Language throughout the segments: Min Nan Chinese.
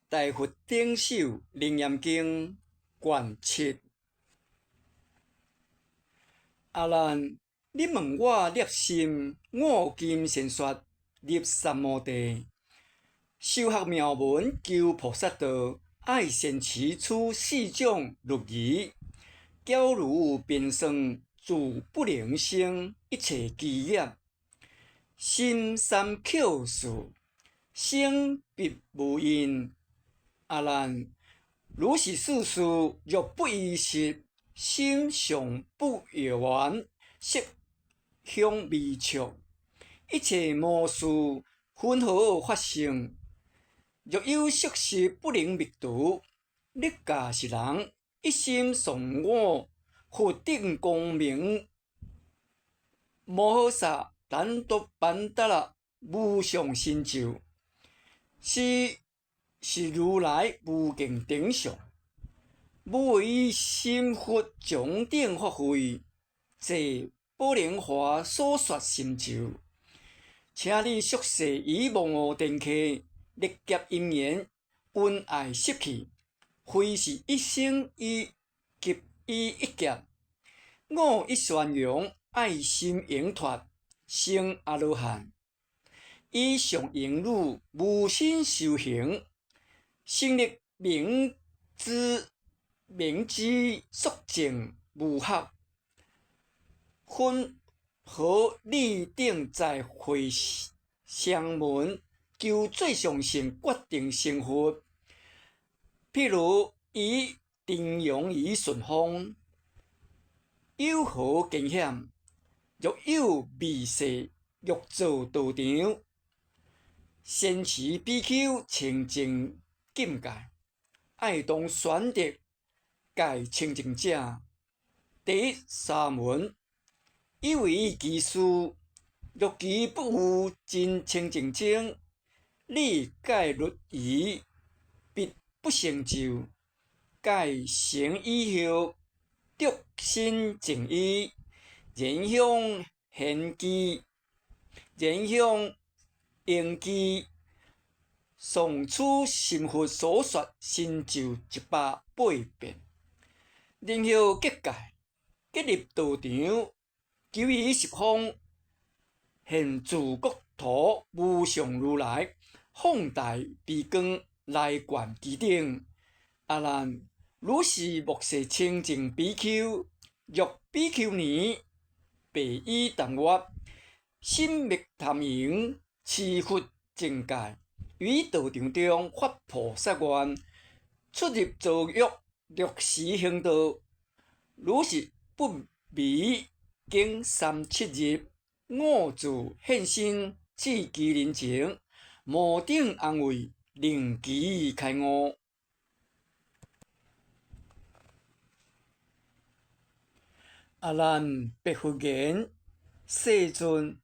大佛頂首楞嚴經卷七。阿難，你問我攝心，我今先說入三摩地，修學妙門求菩薩道，愛善持此四種律儀，矯如便算，自不能生一切機業，心三扣事，生彼無印。阿難，如是四事，若不依實，心尚不緣，色香味觸，一切魔事雲何發生？若有色識不能滅除，欲界是人，一心誦我佛頂光明摩訶薩怛多班達羅無上神咒，是是如來無間頂上，無為心佛上頂法會，坐寶蓮華所說心咒，請你速逝於忘我電客，歷劫因緣，恩愛習氣，非是一生以及於一劫。我一宣揚愛心解脫，成阿羅漢，以上言語無心修行，成立明知明知速證無學，雲何汝等在會聲聞求最上乘決定成佛？譬如以定陽於順風，有何艱險？若有微細欲造道場，善持比丘清淨禁戒，愛當選擇戒清淨者。第一沙門，以為其事，若其不有真清淨僧，你戒律儀必不成就。戒成以後，得身淨衣，燃香獻具，燃香應具，誦此心佛所說神咒180遍，然後結界，結入道場，求於十方，現自國土無上如來，放大悲光來灌其頂。阿難，如是末世清淨比丘，若比丘尼，白衣淡月，心滅貪淫，持佛淨戒，於道場中發菩薩願，出入造業，六時行道，如是不迷，經三七日，我自現身至其人前，無頂安慰，令其開悟。阿難白佛言：世尊，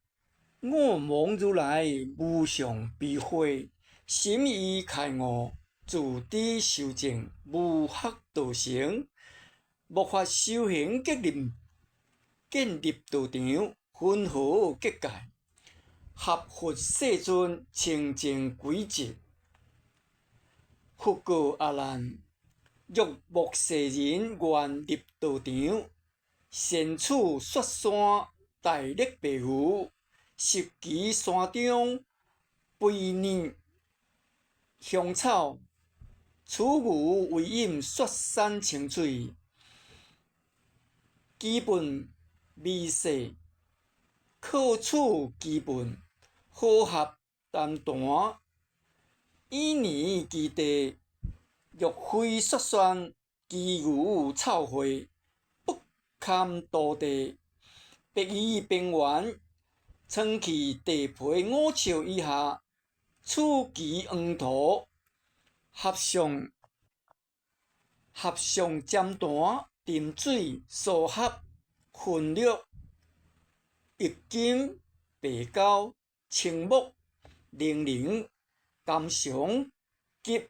我聞如來無上悲慧，心已開悟，自知修證無學道成，末法修行結入建立道場，雲何結界，合佛世尊清淨軌跡。佛告阿難：若末世人願入道場，善處雪山大力白牛，拾其山中肥膩香草，此牛為飲雪山清水，其糞微細，可取其糞，和合澹彈，以泥其地，若非雪山，其牛臭穢，不堪墮地，白於邊緣，倉去地皮5尺以下，取其黃土，合上合上澹彈，沉水疏合，混濁，郁金、白膠、青木、檸檬、甘松及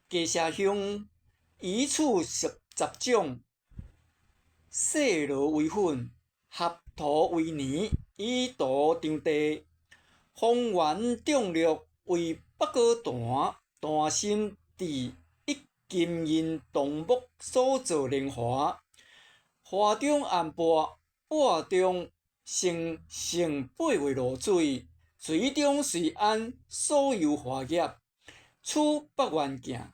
加舍香，以此十雜種，細羅為粉，合塗為泥，以塗場地。方圓眾略為北果壇，壇心佇一金銀桐木所造蓮華，華中按缽，缽中盛盛八月露水，水中隨安所有華葉，取百願鏡，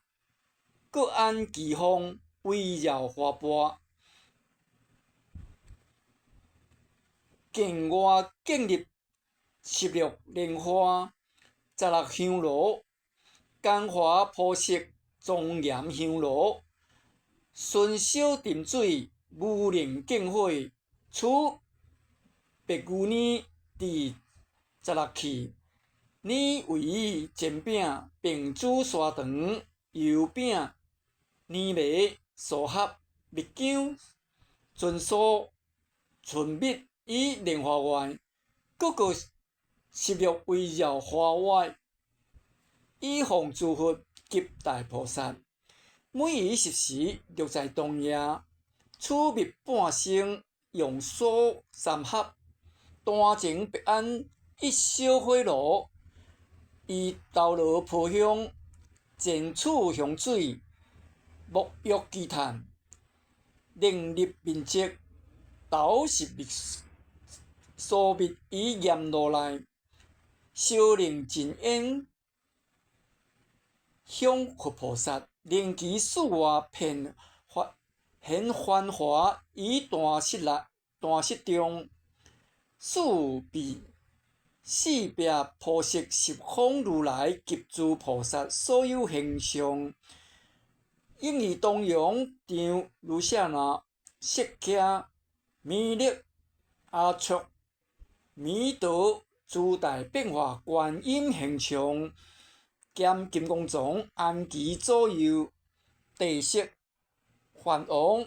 閣安機鋒圍繞華鉢，鏡外建立16蓮花，16香爐，乾華鋪設莊嚴香爐，熏燒沉水，無能見火，取白牛奶佇16器，奶為煎餅，並煮沙糖、油餅、奶糜、酥合、蜜漿、純酥、純蜜於蓮華外，閣閣16圍繞華外，以奉諸佛及大菩薩。每於十時，六在當夜，取蜜半升，用酥三合，壇前別安一小火爐，以兜羅鋪香，煎取香水，沐浴其炭，令入面積，投食蜜酥蜜於焰爐內，燒令盡煙，向佛菩薩，令其四外遍現繁華於壇室內，壇室中，四壁四壁鋪設十方如來及諸菩薩所有形象，應於東陽場盧舍那、釋迦、彌勒、阿閦、彌陀諸大變化觀音形象，兼金剛藏安其左右，帝釋、梵王、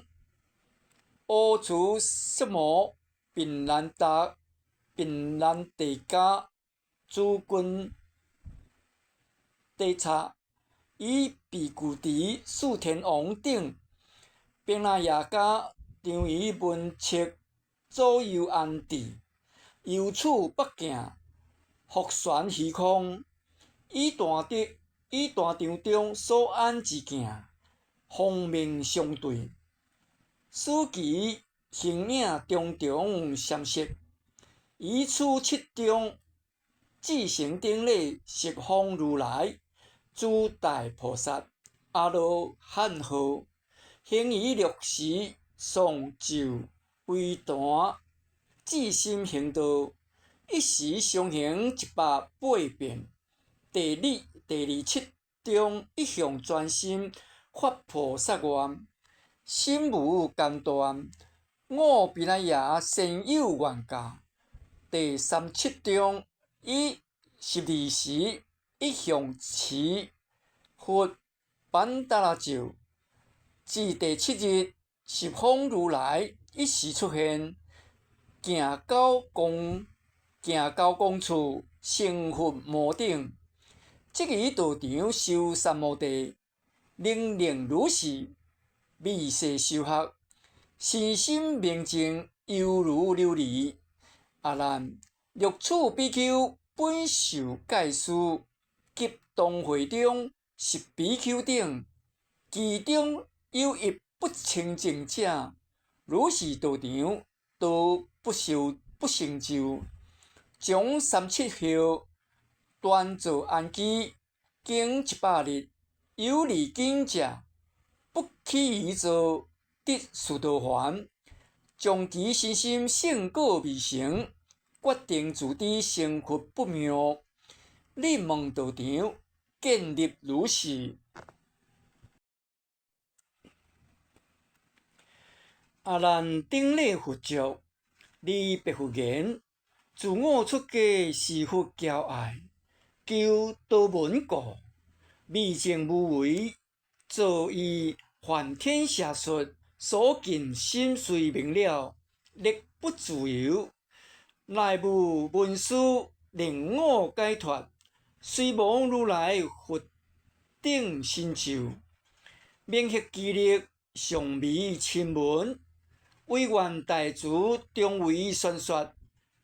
阿閦濕摩、頻難達、頻難帝迦諸君底剎，以毗俱胝四天王等，毘那耶伽當於門側左右安置，由此北鏡，覆旋虛空，以壇中以壇場中所安之鏡，方面相對，使其形影重重閃爍。以此七中，至誠頂禮十方如來、諸大菩薩、阿羅漢號，行於六時誦咒圍壇，至心行道，一時相行108遍。第二第二七中一向專心發菩薩願，心無間斷。五毘奈耶先有願教。第三七中以12時一向持佛曼荼羅咒，至第七日，十方如來一時出現，行九宮，行九宮處，成佛摩頂，即於道場修三摩地，能令如是微細修學，身心明淨，猶如琉璃。阿難，六處比丘本受戒師及同會中十比丘等，其中有一不清淨者，如是道場都不修不成就，將三七號端坐安居，經100日，有離經者，不起於坐，得士多梵。將其身心勝過未成，決定自知成佛不妙。你問道場建立如是。阿難頂禮佛足，禮白佛言：自我出家，是佛憍愛，求多聞故，未證無為，造意梵天邪術。所見心雖明了，力不自由，乃無文殊令我解脫，雖無如來佛頂神咒，明行其力，尚未親聞。唯願大慈終為宣說，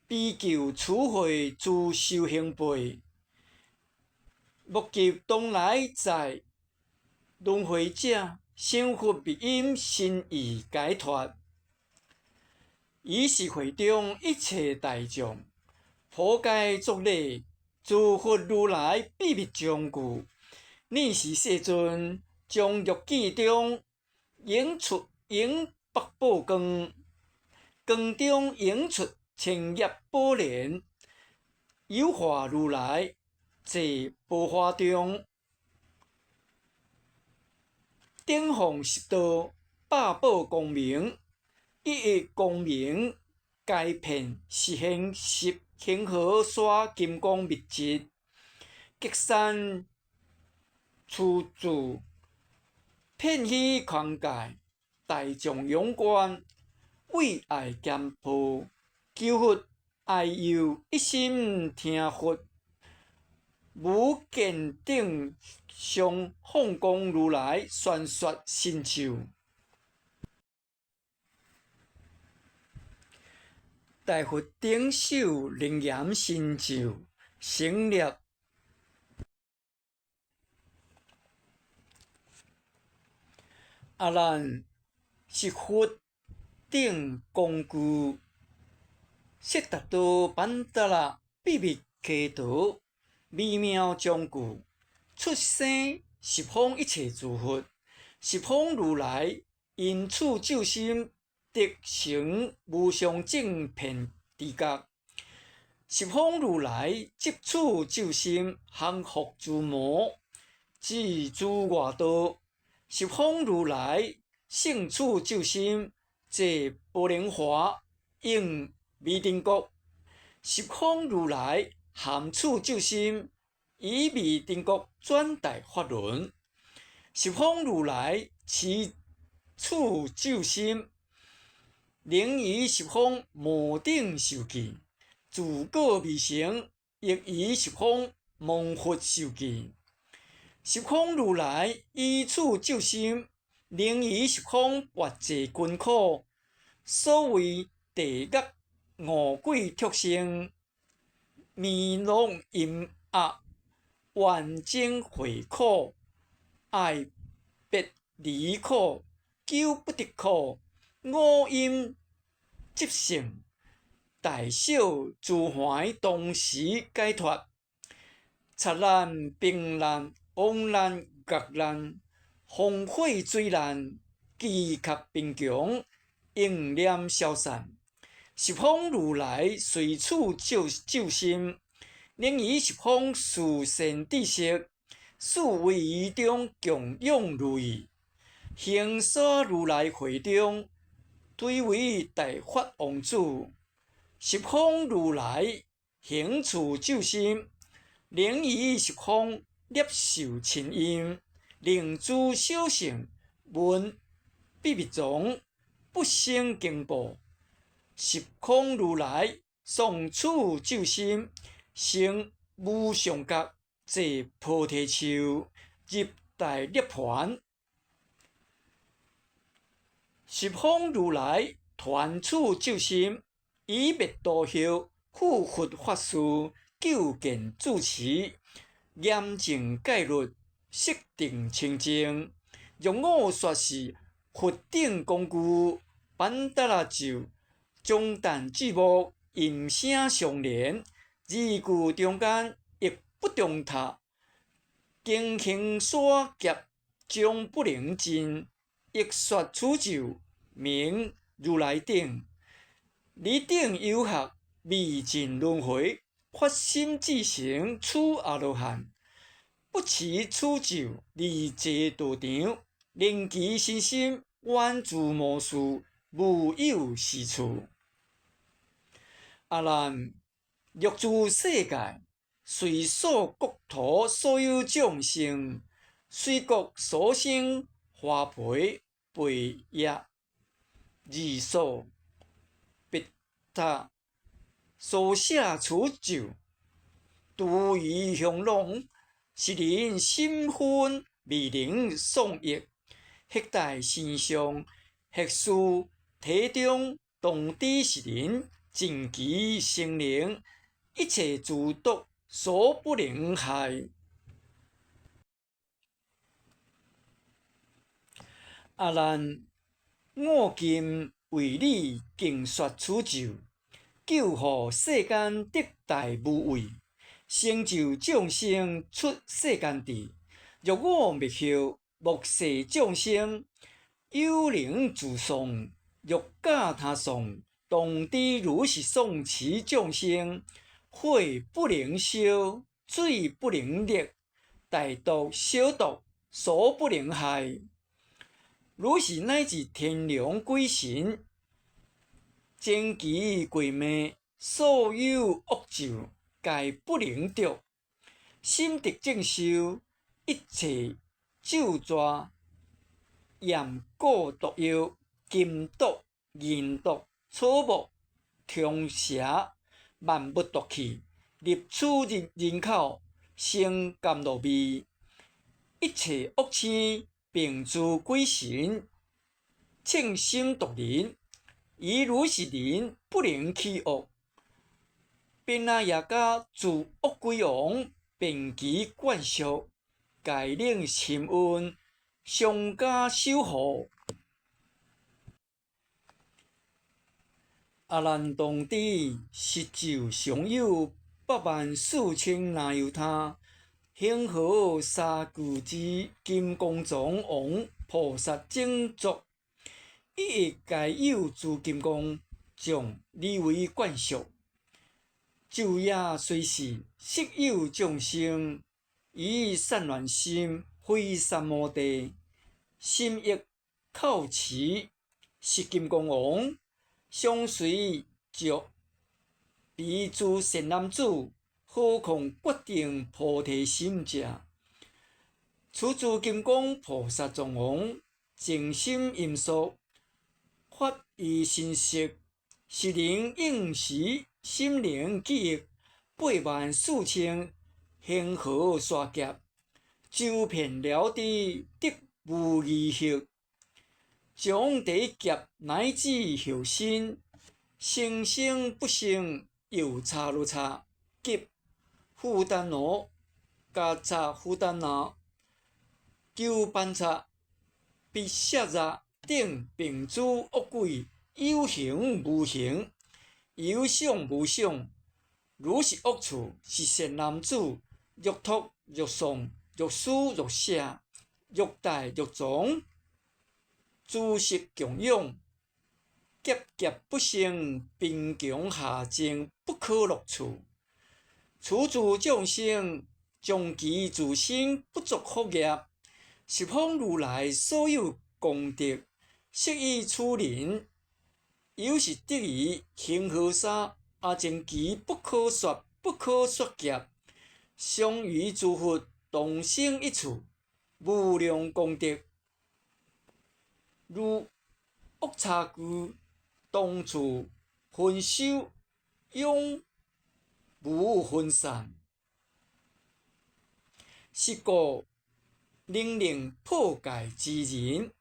比丘此會諸修行輩，莫及當來在輪迴者，成佛密音心意解脫。以是會中一切大眾，普皆作禮，諸佛如來秘密章句。爾時世尊將欲界中映出映百寶光，光中映出千葉寶蓮，有化如來坐寶華中，頂放十道百寶光明，一一光明皆遍實現十恆河沙金光密集，極散處住，遍虛空界，大眾仰觀，畏愛謙抱，求佛愛佑，一心聽佛，無間頂上放光如來宣說神咒。大佛頂首楞嚴神咒成立。阿難，是佛頂工具，悉達多班達那秘密開導，微妙章句，出生十方一切諸佛，十方如來因此咒心得成無上正遍知覺。十方如來執此咒心，降伏諸魔，制諸外道。十方如來乘此咒心，坐寶蓮華，應彌定國。十方如來含此咒心，以彌定國轉大法輪。十方如來持此咒心，能於十方無頂授記，自過未成，亦於十方蒙佛授記。十方如來以此咒心，能於十方拔濟困苦。所謂地獄餓鬼畜生、糜狼陰鴨、怨憎會苦、愛別離苦、求不得苦、五陰執性、大小諸煩同時解脫，賊難、兵難、王難、獄難、風火水難、飢渴貧窮，應念消散。十方如來隨此咒咒心，能於十方殊勝知識，四威儀中供養如意，恒沙如來會中，推為大法王子。十方如來行此咒心，能於十方攝受親音，令諸小乘聞秘密藏，不生驚怖。十方如來誦此咒心，成無上覺，坐菩提樹，入大涅槃。十方如來傳此咒心，以滅度後，付佛法事，究竟住持，嚴淨戒律，悉定清淨。若我說是佛頂工具，班達那咒，中斷字幕，音聲相連，字句中間亦不中塌，經行沙劫終不能盡。欲說此咒，名如來頂。彼頂有學，未盡輪迴，發心志成此阿羅漢，不持此咒，離坐道場，令其身心遠諸魔事，無有是處。阿難，欲諸世界，隨所國土所有眾生，隨國所生花皮、貝葉、二所、別塔，所寫此咒，諸餘香龍，是人心分未能喪逸，或帶身上，或事體中，當知是人盡其性能，一切諸毒所不能害。阿難，我今為你競說此咒，救護世間得大無畏，成就眾生出世間智。若我滅後，末世眾生有能自誦，欲教他誦，當知如是誦持眾生，火不能燒，水不能溺，大毒小毒所不能害。如是乃至天龍鬼神，精奇鬼魅，所有惡咒，皆不能得。心得正修，一切咒詛、炎蠱毒藥、金毒、銀毒、草木、蟲蛇、萬物毒氣，入此人人口，生甘露味。一切惡聲，並諸鬼神，稱心毒人，於如是人不能起惡。毘那夜迦諸惡鬼王，遍其眷屬，皆能心運，相加守護。阿難當知，是咒常有八萬四千那由他，恆河沙巨之金剛藏王菩薩種族，一一皆有諸金剛眾禮為眷屬。晝夜隨時，悉有眾生以散亂心，非三摩地，心意口持是金剛王，相隨著彼諸善男子，何況決定菩提心者？此諸金剛菩薩藏王，靜心音速，發於身色，是能應時心靈記憶八萬四千恆河沙劫，周遍了知得無餘行，將第一劫乃至後身，生生不生，又剎那剎。及怛怛羅、迦剎怛怛那、鳩班剎、毗舍佇等，並諸惡鬼，有形無形，有相無相，如是惡處，是善男子，欲託欲誦，欲施欲捨，欲帶欲藏，諸色供養，劫劫不生貧窮下賤不可樂處。此諸眾生將其自身不作福業，十方如來所有功德，悉於此人，由是得於恆河沙阿僧祇不可說不可說劫，常與諸佛同生一處，無量功德，如惡叉具當處分修，永無分散。是故能令破戒之人，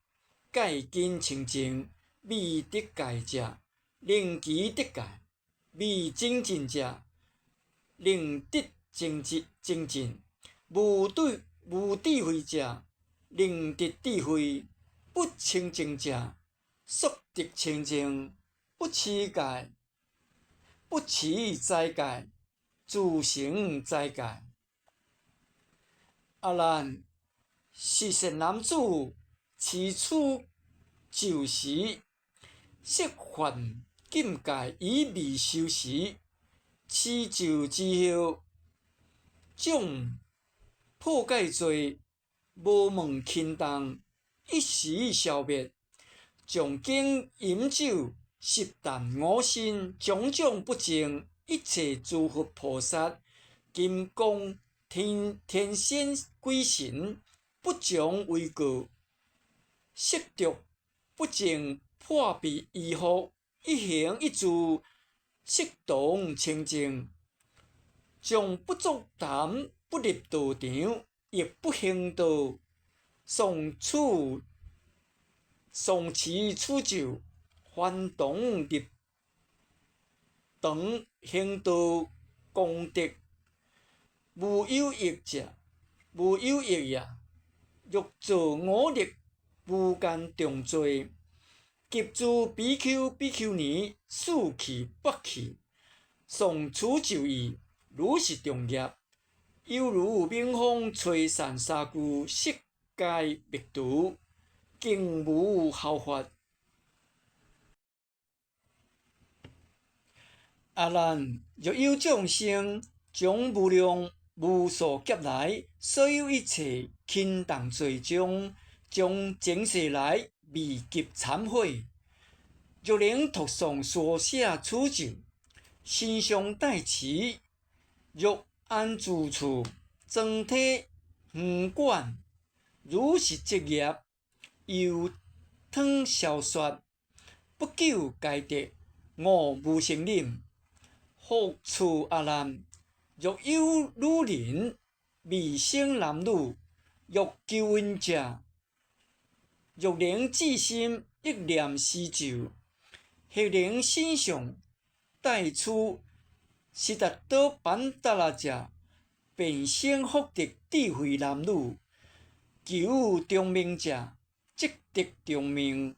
戒根清淨，未得戒者，令其得戒；未精進者，令得精進精進；無對無智慧者，令得智慧；不清淨者，速得清淨；不持戒，不持齋戒，自成齋戒。阿難，是善男子持此咒時，悉犯禁戒以未修時，持咒之後，將破戒罪無問輕重，一時消滅。將經飲酒、食啖五辛，種種不淨，一切諸佛菩薩、金剛、天天仙鬼神，不將為過。色著不淨破弊衣服，一行一住，悉當清淨。將不作談，不入道場，亦不行道，誦此誦持此咒，凡當入場行道功德，無有異者，無有異也。欲造五逆，無間重罪，及諸比丘、比丘尼，捨棄縛棄，誦此咒語，如是眾業，猶如猛風吹散沙具，悉皆滅除，更無效法。阿難，若有眾生從無量無數劫來，所有一切輕重罪障，從前世來未及懺悔，若能讀誦書寫此咒，身相帶持，若安住處，裝體園館，如是積業，猶湯消雪，不久皆得悟無生忍。復次阿難，若有女人，未生男女，欲求孕者，若能至心憶念斯咒，或能身相帶取悉達多班達那者，便生福德智慧男女。求長命者，即得長命；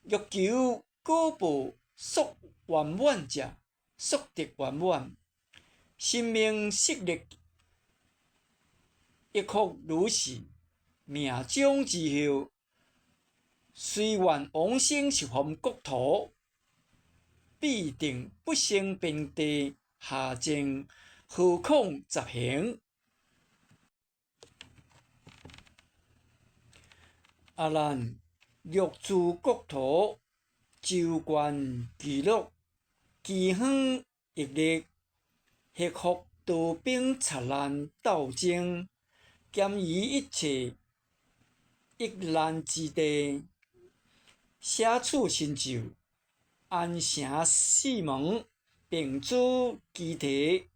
欲求果報速圓滿者，速得圓滿。身命勢力亦復如是。命終之後，隨願往生十方國土，必定不生邊地下賤，何況雜行？阿難，若諸國土周觀聚落，饑荒疫癘，或復刀兵賊難鬥爭，兼於一切疫難之地，寫此神咒，安城四門，並諸乩提，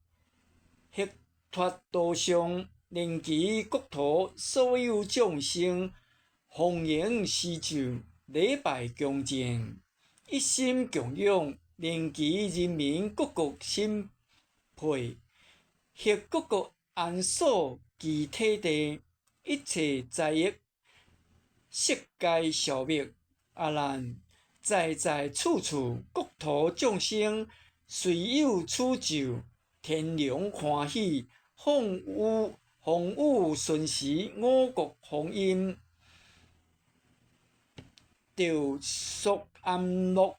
或脫刀上，令其國土所有眾生，奉行斯咒，禮拜恭敬，一心供養，令其人民各各心配，或各各安所其體地，一切災疫悉皆消滅。阿難，在在處處國土眾生，隨有此咒，天龍歡喜，風雨風雨順時，五穀豐盈，著速安樂，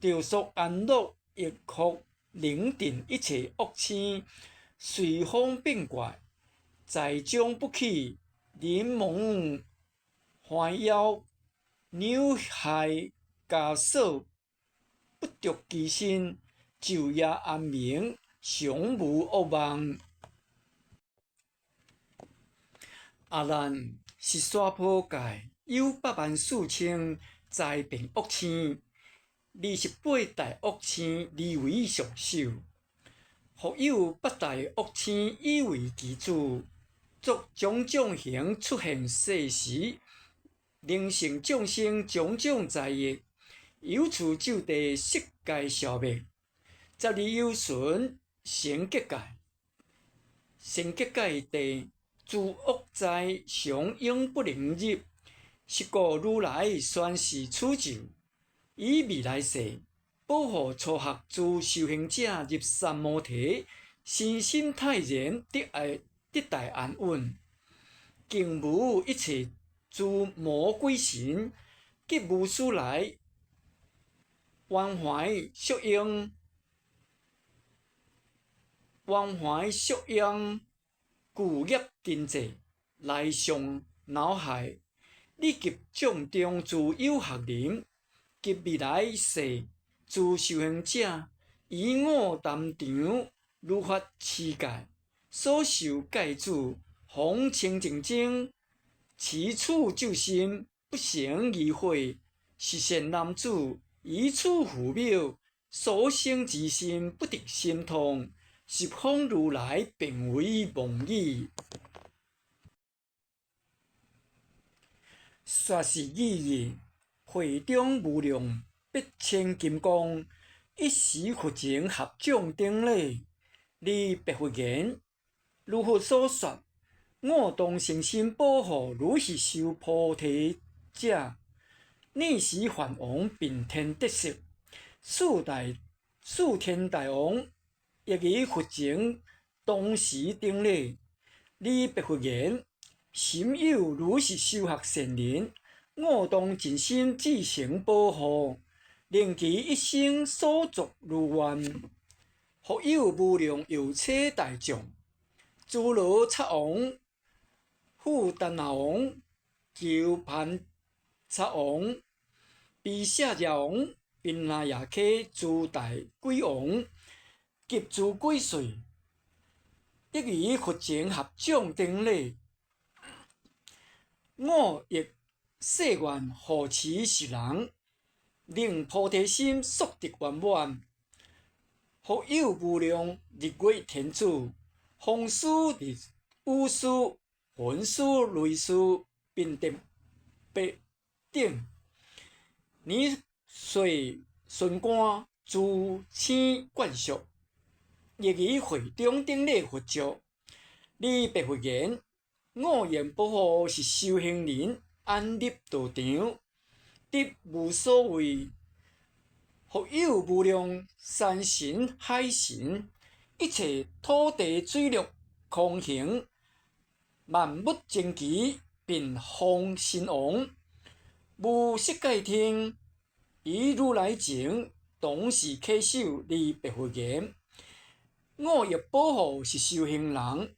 著速安樂，亦復寧定一切惡星，隨風變怪，災將不起，人蒙煩擾，扭害枷鎖，不著其身，晝夜安眠，常無惡夢。阿難，是娑婆界有8萬4千災變惡星，28大惡星而為上首。復有八大惡星以為其主，作種種形出現世時，能成眾生種種災疫，由此咒地悉皆消滅。十二由旬成結界，成結界地，諸惡災常永不能入。是故如來宣示此咒，以未來世保護初學諸修行者入三摩提，身心泰然，得愛得大安穩，更無一切諸魔鬼神及巫師來冤懷宿應，冤懷宿應，具業根濟來相惱害，以及眾中諸有學人及未來世諸修行者，於我壇場如法持戒，所受戒主，逢清淨中，持此咒心，不成疑惑，是善男子，於此父母所生之心，不得心痛，十方如來便為妄語。說是意義，會中無量百千金光，一時佛前合掌頂禮，而白佛言：如佛所說，我當誠心保護，如是修菩提者，爾時梵王遍天得色，四天大王亦於佛前同時頂禮，禮畢佛言：心有如是修學善人，我當盡心至誠保護，令其一生所作如願。復有無量有車大眾，諸羅刹王、富憚那王、鳩槃荼王、毗舍遮王、毘那夜迦諸大鬼王及諸鬼祟，亦於佛前合掌頂禮。我亦誓願護持是人，令菩提心速得圓滿。復有無量日月天子、風師、日雨師、雲師、雷師、賓特白等，年歲巡官諸星眷屬，亦於會中頂禮佛足，禮畢佛言：我願保護是修行人安立道場，得無所畏。復有無量山神、海神，一切土地水陸空行，萬物精奇，並風神王，無色界天，於如來前同時稽首禮畢佛言：我欲保護是修行人，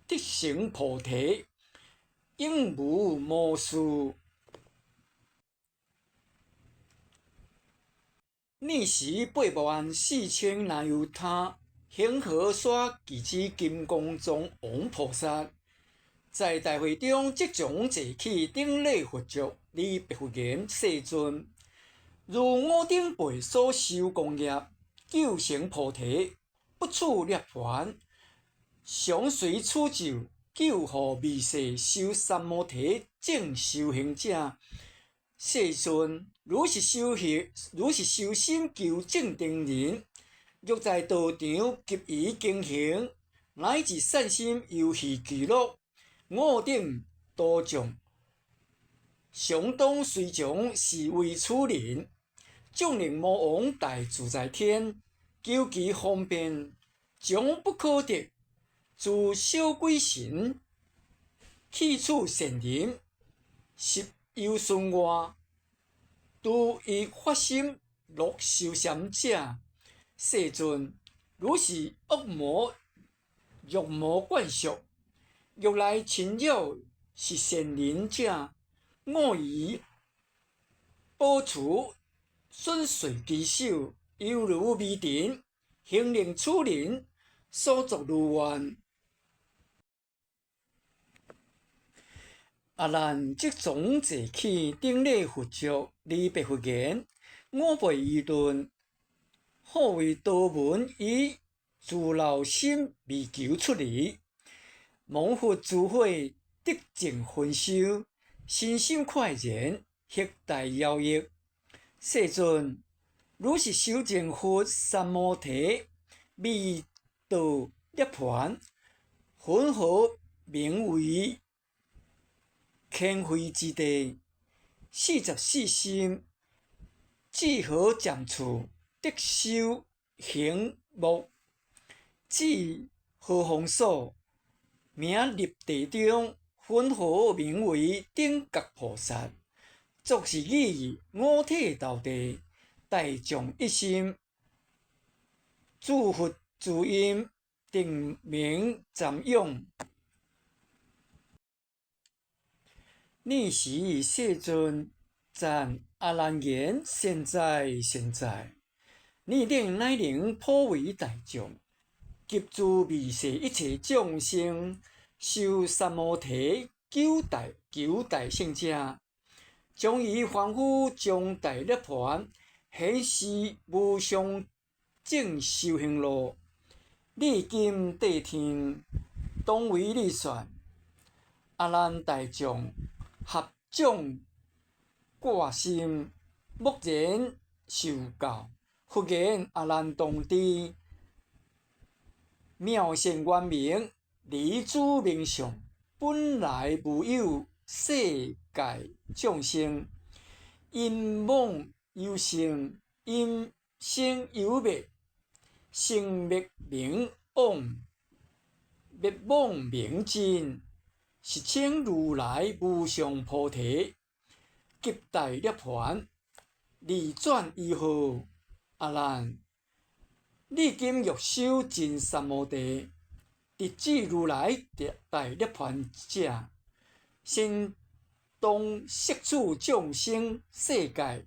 得成菩提，永無無事。爾時八萬四千那由他恒河沙俱胝金剛藏王菩薩，在大會中即將坐起頂禮佛足，禮畢佛言：世尊，如我等輩所修功業，究成菩提，不處涅槃，常隨此咒，救護未世修三摩提正修行者。世尊，如是修行，如是修心求正定人，若在道場急於經行，乃至散心遊戲娛樂，我等多眾常當隨從侍衛此人，縱令魔王大自在天，求其方便，終不可得。諸小鬼神，棄此善人，十由順外，獨欲發心樂修禪者，世尊，如是惡魔、弱魔眷屬，欲來侵擾是善人者，我已保持損碎其手，猶如微塵，恆令此人所作如願。阿難即從坐起，頂禮佛足，禮畢佛言：我輩疑論，何為多聞以自老心未求出離，蒙佛慈惠得證薰修，身心快然，獲大饒益。世尊，如是修證佛三摩提，未到涅槃，云何名為慳慧之地？44心，至何漸處得修行目？至何方所名入地中？云何名為頂覺菩薩？作是語，五體投地，大眾一心，諸佛諸音，定名瞻仰。爾時世尊讚阿難言：善哉善哉！爾等乃能普為大眾及諸未世一切眾生修三摩提九大乘者，將於凡夫中大涅槃，顯示無上正修行路。你今諦聽，當為你說。阿難大眾合掌掛心，默然受教。佛言：阿難當知，妙善圓明，離諸名相，本來無有世界眾生，因妄有生，因生有滅，生滅名妄，滅妄名真，是稱如來無上菩提及大涅槃，二轉依號。阿難，你今欲修真三摩地，直至如來大涅槃者，先當攝取眾生世界二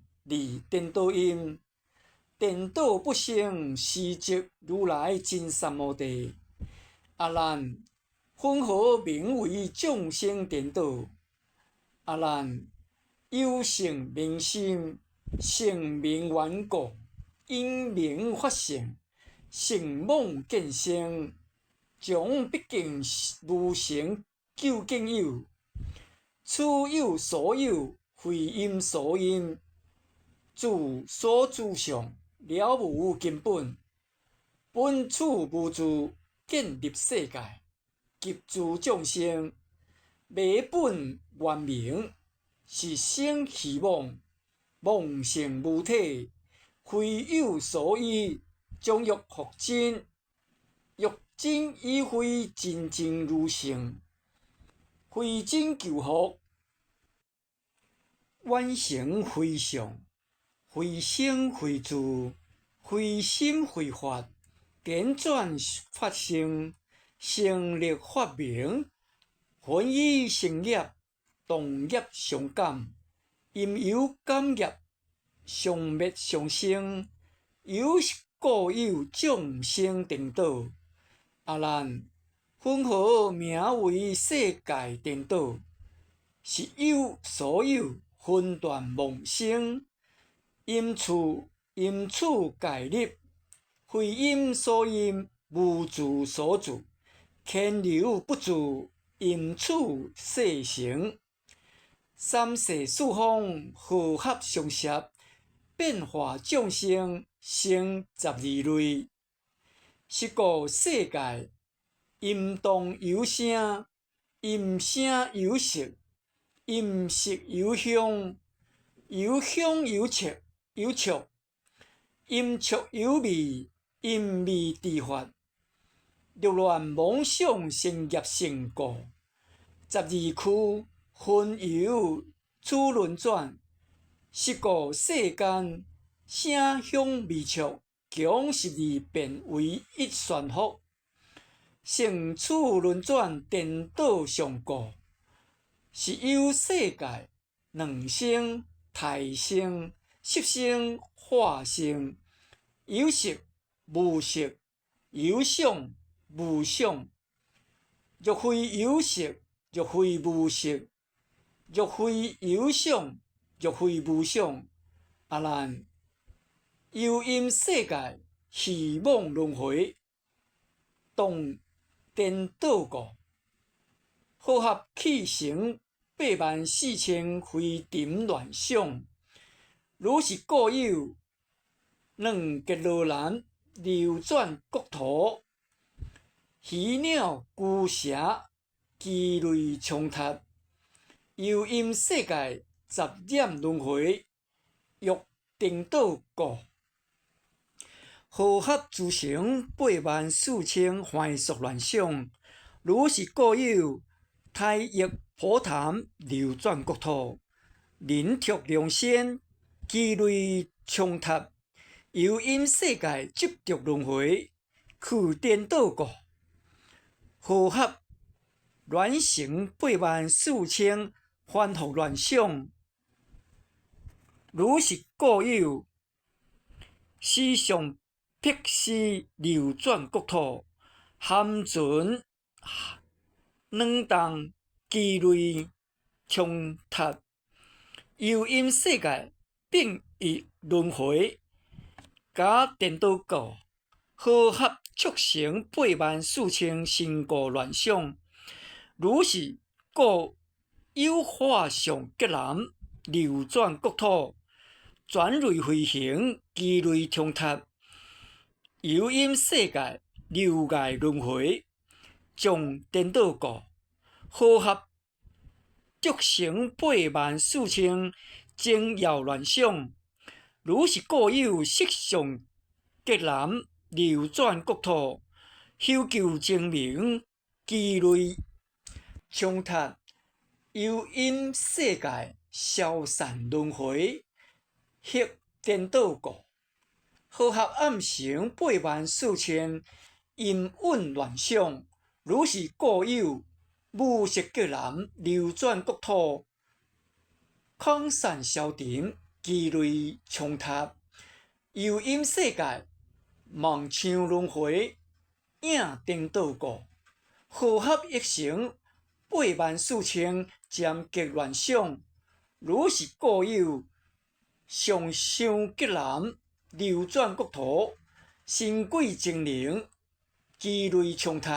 顛倒陰，顛倒不生，是即如來真三摩地。阿難，雲何名為眾生顛倒？阿難，有性名心，性名緣故，因名法性，性妄見生，將畢竟無成究竟有。此有所有，非因所因，自所住相，了無根本，本處無住，建立世界，及諸眾生，迷本願名，是生虛妄，妄性無體，非有所依，將欲復真，欲真已非真正如性，非真求復，遠成非相，非生非住，非心非法，輾轉法性，成立法名，分以成業，動業相感，因由感業，相滅相生，由是故有眾生顛倒。阿難，雲何名為世界顛倒？是有所有分斷妄生，陰處陰處界立，非因所因，無住所住，遷流不住，陰處世成。三世四方和合相攝，變化眾生成十二類。是故世界音動有聲，音聲有色，音色有香，有香有觸，有觸，音觸有味，音味知法。六亂妄想成業成故，十二區分由此輪轉。是故世間聲香味觸，共十二變為一旋覆，成此輪轉顛倒相故，是有世界卵生、胎生、濕生、化生，有色無色，有想無想。若非有色，若非無色，若非有想，若非無想。阿難，由因世界虛妄輪迴，動顛倒故，和合器成84,000非塵亂想。如是故有卵結羅蘭流轉國土，魚鳥龜蛇雞類衝突，由因世界雜染輪迴，欲顛倒故，和合諸成84,000凡俗亂想。如是故有胎液婆曇流轉國土，人畜龍仙雞類衝突，由因世界執著輪迴，去顛倒故，和合卵成84,000凡夫亂想。如是故有死相辟屍流轉國土，含存卵動雞類衝突，由因世界變異輪迴，假顛倒故，和合促成84,000身故亂想。如是故有化相結男流轉國土，轉類飛行，雞類衝突，由因世界流界輪迴，將顛倒故，和合足成八萬四千精曜亂想。如是故有色相極難流轉國土，修求精明，機類衝突，幽陰世界消散輪迴，彼顛倒故。和合暗成八萬四千音韻亂想，如是故有無色極難流轉國土，空散消沉，機類衝突，幽陰世界夢想輪迴，影顛倒故。和合亦成八萬四千漸極亂想，如是故有上相極難流轉國土，神鬼精靈機類衝突，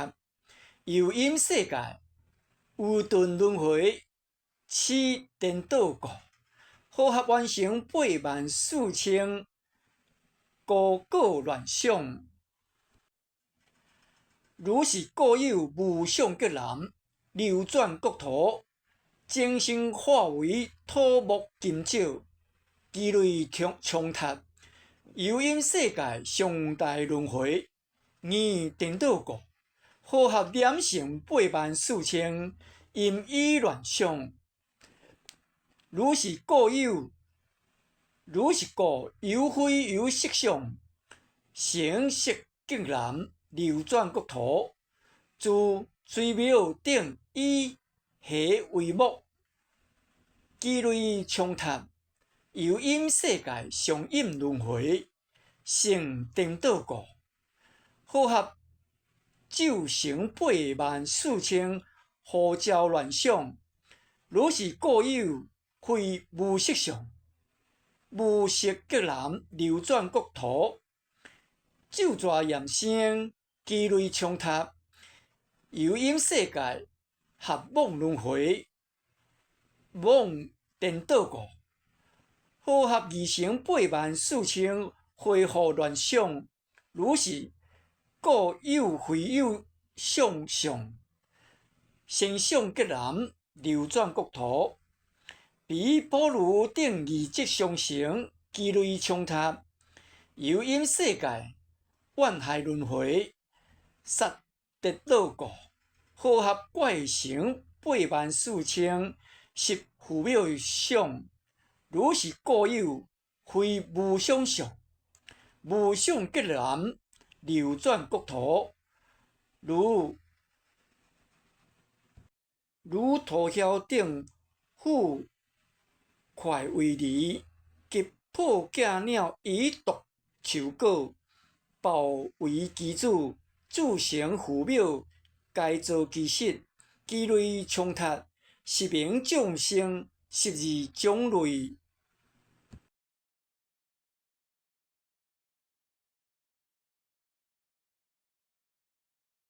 幽陰世界有頓輪迴，此顛倒故。和合完成八萬四千高果亂想，如是故有無相極難流轉國土，精神化為土木金石，機類衝突，幽陰世界上大輪迴，二顛倒故。和合染成八萬四千音語亂想，如是故有，如是故有非有色相，成色極難流轉國土，自水廟頂以下為木，機類衝突，幽陰世界相應輪迴，成顛倒故。和合咒成八萬四千呼召亂想，如是故有非無色相，無色極難流轉國土，咒蛇炎聲，機類衝突，幽陰世界合妄輪迴，妄顛倒故。和合二成八萬四千恢復亂想，如是故有非有相相，身相極難流轉國土，彼波羅等二執相成，機類衝突，幽陰世界怨害輪迴，殺顛倒故。和合怪成八萬四千十負妙相，如是故有非無想相，無想極難流轉國土，如塗梟頂覆塊為犁，及破鏡鳥以毒樹果，爆為機子，鑄成父廟，改造其實，機類衝突，十名眾生，十二種類。